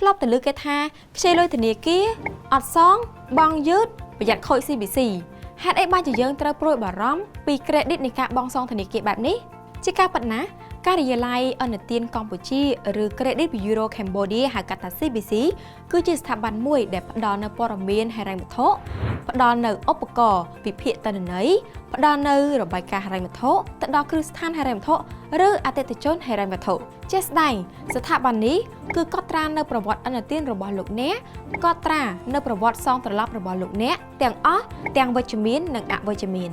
លាប់ទៅលើគេថាខ្ចីលុយធនាគារអត់សងបង់យឺតប្រយ័ត្នខូច CBC ហេតុអីបានជាយើងត្រូវព្រួយបារម្ភពី credit នៃការបង់សងធនាគារបែបនេះជាការពិតណាស់ការិយាល័យអន្តទានកម្ពុជាឬ Credit Bureau Cambodia ហៅកាត់ថា CBC គឺជាស្ថាប័នមួយដែលផ្ដល់នូវព័ត៌មានហិរញ្ញវត្ថុផ្ដល់នូវឧបករណ៍វិភាគទិន្នន័យផ្ដល់នូវរបាយការណ៍ហិរញ្ញវត្ថុទៅដល់គ្រឹះស្ថានហិរញ្ញវត្ថុឬអតិថិជនហិរញ្ញវត្ថុជាក់ស្ដែងស្ថាប័ននេះគឺកត់ត្រានៅប្រវត្តិឥណទានរបស់លោកអ្នកកត់ត្រានៅប្រវត្តិសងត្រឡប់របស់លោកអ្នកទាំងអស់ទាំងវិជ្ជមាននិងអវិជ្ជមាន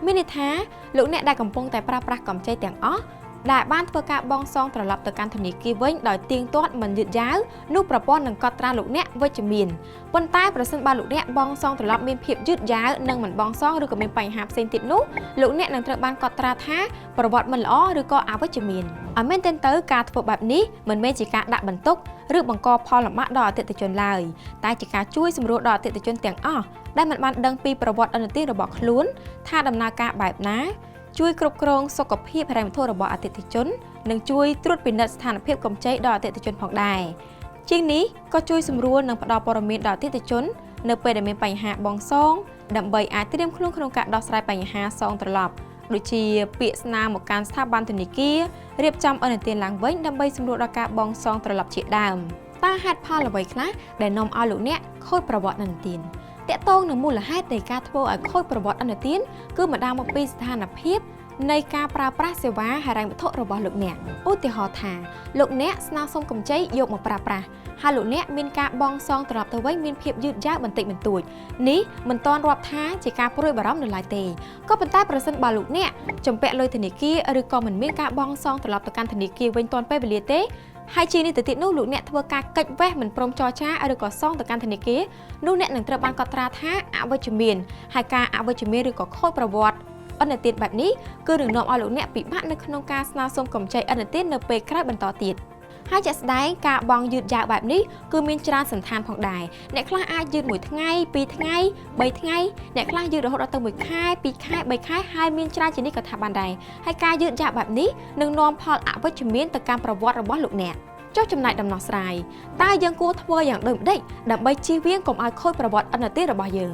មានន័យថាលោកអ្នកដែលកំពុងតែប្រើប្រាស់កម្ចីទាំងអស់ដែលបានធ្វើការបង់សងត្រឡប់ទៅកាន់ធនាគារវិញដោយទៀងទាត់មិនយឺតយ៉ាវនោះប្រព័ន្ធនឹងកត់ត្រាលោកអ្នកវិជ្ជមានប៉ុន្តែប្រសិនបើលោកអ្នកបង់សងត្រឡប់មានភាពយឺតយ៉ាវនិងមិនបង់សងឬក៏មានបញ្ហាផ្សេងទៀតនោះលោកអ្នកនឹងត្រូវបានកត់ត្រាថាប្រវត្តិមិនល្អឬក៏អវិជ្ជមានឲ្យមែនទែនទៅការធ្វើបែបនេះមិនមែនជាការដាក់បន្ទុកឬបង្កផលលំបាកដល់អតិថិជនឡើយតែជាការជួយសម្រួលដល់អតិថិជនទាំងអស់ដែលមិនបានដឹងពីប្រវត្តិឥណទានរបស់ខ្លួនថាដំណើរការបែបណាជួយគ្រប់គ្រងសុខភាពហិរញ្ញវត្ថុរបស់អតិថិជននិងជួយត្រួតពិនិត្យស្ថានភាពកម្ចីដល់អតិថិជនផងដែរជាងនេះក៏ជួយសម្រួលនិងផ្ដល់ព័ត៌មានដល់អតិថិជននៅពេលដែលមានបញ្ហាបង់សងដើម្បីអាចត្រៀមខ្លួនក្នុងការដោះស្រាយបញ្ហាសងត្រឡប់ដូចជាពាក្យស្នើមកកាន់ស្ថាប័នធនាគាររៀបចំឥណទានឡើងវិញដើម្បីសម្រួលដល់ការបង់សងត្រឡប់ជាដើមតើហេតុផលអ្វីខ្លះដែលនាំឲ្យលោកអ្នកខូចប្រវត្តិឥណទានទាក់ទងនឹងមូលហេតុនៃការធ្វើឲ្យខូចប្រវត្តិឥណទានគឺបណ្ដាលមកពីស្ថានភាពនៃការប្រើប្រាស់សេវាហិរញ្ញវត្ថុរបស់លោកអ្នកឧទាហរណ៍ថាលោកអ្នកស្នើសុំកម្ចីយកមកប្រើប្រាស់ហើយលោកអ្នកមានការបង់សងត្រឡប់ទៅវិញមានភាពយឺតយ៉ាវបន្តិចបន្តួចនេះមិនទាន់រាប់ថាជាការព្រួយបារម្ភនៅឡើយទេក៏ប៉ុន្តែប្រសិនបើលោកអ្នកជំពាក់លុយធនាគារឬក៏មិនមានការបង់សងត្រឡប់ទៅកាន់ធនាគារវិញទាន់ពេលវេលាទេហើយជានេះទៅទៀតនោះលោកអ្នកធ្វើការកិច្ចវេះមិនព្រមចរចាឬក៏សងទៅកាន់ធនាគារនោះអ្នកនឹងត្រូវបានកត់ត្រាថាអវិជ្ជមានហើយការអវិជ្ជមានឬក៏ខូចប្រវត្តិឥណទានបែបនេះគឺនឹងនាំឲ្យលោកអ្នកពិបាកនៅក្នុងការស្នើសុំកម្ចីឥណទាននៅពេលក្រោយបន្តទៀតហើយជាក់ស្ដែងការបង់យឺតយ៉ាវបែបនេះគឺមានច្រើនសន្តានផងដែរអ្នកខ្លះអាចយឺត1ថ្ងៃ2ថ្ងៃ3ថ្ងៃអ្នកខ្លះយឺតរហូតដល់ទៅ1ខែ2ខែ3ខែហើយមានច្រើនជាងនេះក៏ថាបានដែរហើយការយឺតយ៉ាវបែបនេះនឹងនាំផលអវិជ្ជមានទៅកាន់ប្រវត្តិរបស់លោកអ្នកចុះចំណែកដំណោះស្រាយតើយើងគួរធ្វើយ៉ាងដូចម្ដេចដើម្បីជៀសវាងកុំឲ្យខូចប្រវត្តិឥណទានរបស់យើង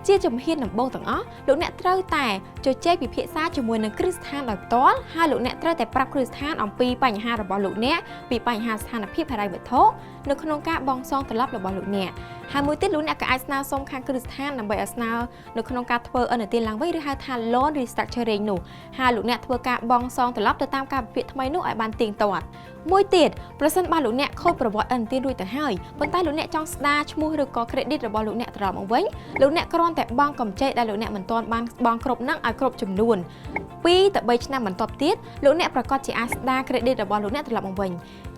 ជាជំហានដំបូងទាំងអស់លោកអ្នកត្រូវតែជជែកពិភាក្សាជាមួយនឹងគ្រឹះស្ថានដោយផ្ទាល់ហើយលោកអ្នកត្រូវតែប្រាប់គ្រឹះស្ថានអំពីបញ្ហារបស់លោកអ្នកពីបញ្ហាស្ថានភាពហិរញ្ញវត្ថុនៅក្នុងការបង់សងត្រឡប់របស់លោកអ្នកហើយមួយទៀតលោកអ្នកក៏អាចស្នើសុំខាងគ្រឹះស្ថានដើម្បីឲ្យស្នើនៅក្នុងការធ្វើឥណទានឡើងវិញឬហៅថា loan restructuring នោះហើយលោកអ្នកធ្វើការបង់សងត្រឡប់ទៅតាមការវិភាគថ្មីនោះឲ្យបានទៀងទាត់មួយទៀតប្រសិនបើលោកអ្នកខូចប្រវត្តិឥណទានរួចទៅហើយប៉ុន្តែលោកអ្នកចង់ស្ដារឈ្មោះឬក៏ credit របស់លោកអ្នកត្រឡប់មកវិញលោកអ្នកគ្រាន់តែបង់កម្ចីដែលលោកអ្នកមិនទាន់បានបង់គ្រប់នឹងឲ្យគ្រប់ចំនួន2ទៅ3ឆ្នាំបន្ទាប់ទៀតលោកអ្នកប្រាកដជាអាចស្ដារ credit របស់លោកអ្នកត្រឡប់មកវិញ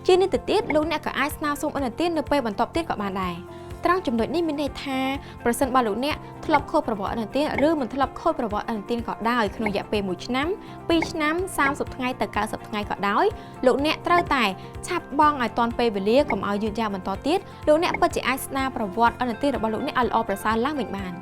ជានេះទៅទៀតលោកអ្នកក៏អាចស្នើសុំឥណទាននៅពេលបន្ទាប់ទៀតក៏បានដែរត្រង់ចំណុចនេះមានន័យថាប្រសិនបើលោកអ្នកធ្លាប់ខូចប្រវត្តិឥណទានឬមិនធ្លាប់ខូចប្រវត្តិឥណទានក៏ដោយក្នុងរយៈពេល1ឆ្នាំ2ឆ្នាំ30ថ្ងៃទៅ90ថ្ងៃក៏ដោយលោកអ្នកត្រូវតែឆាប់បង់ឲ្យទាន់ពេលវេលាកុំឲ្យយឺតយ៉ាវបន្តទៀតលោកអ្នកពិតជាអាចស្ដារប្រវត្តិឥណទានរបស់លោកអ្នកឲ្យល្អប្រសើរឡើងវិញបាន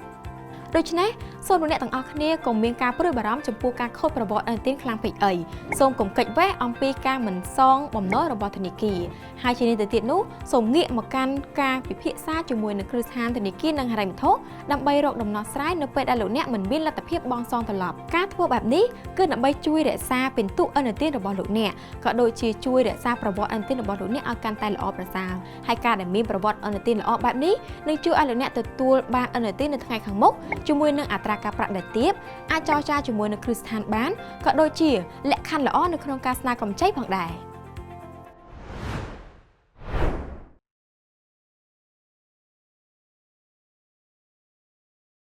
ដូច្នេះសូមលោកអ្នកទាំងអស់គ្នាកុំមានការព្រួយបារម្ភចំពោះការខូចប្រវត្តិឥណទានខ្លាំងពេកអីសូមកុំកិច្ចវេះអំពីការមិនសងបំណុលរបស់ធនាគារហើយជានេះទៅទៀតនោះសូមងាកមកកាន់ការពិភាក្សាជាមួយនឹងគ្រឹះស្ថានធនាគារនិងហិរញ្ញវត្ថុដើម្បីរកដំណោះស្រាយនៅពេលដែលលោកអ្នកមិនមានលទ្ធភាពបង់សងត្រឡប់ការធ្វើបែបនេះគឺដើម្បីជួយរក្សាពិន្ទុឥណទានរបស់លោកអ្នកក៏ដូចជាជួយរក្សាប្រវត្តិឥណទានរបស់លោកអ្នកឲ្យកាន់តែល្អប្រសើរហើយការដែលមានប្រវត្តិឥណទានល្អបែបនេះនឹងជួយឲ្យលោកអ្នកទទួលបានឥណទាននៅថ្ងៃខាងមុខជាមួយនឹងអត្រាការប្រាក់ដែលទាបអាចចរចាជាមួយនឹងគ្រឹះស្ថានបានក៏ដូចជាលក្ខខណ្ឌល្អនៅក្នុងការស្នើកម្ចីផងដែរ។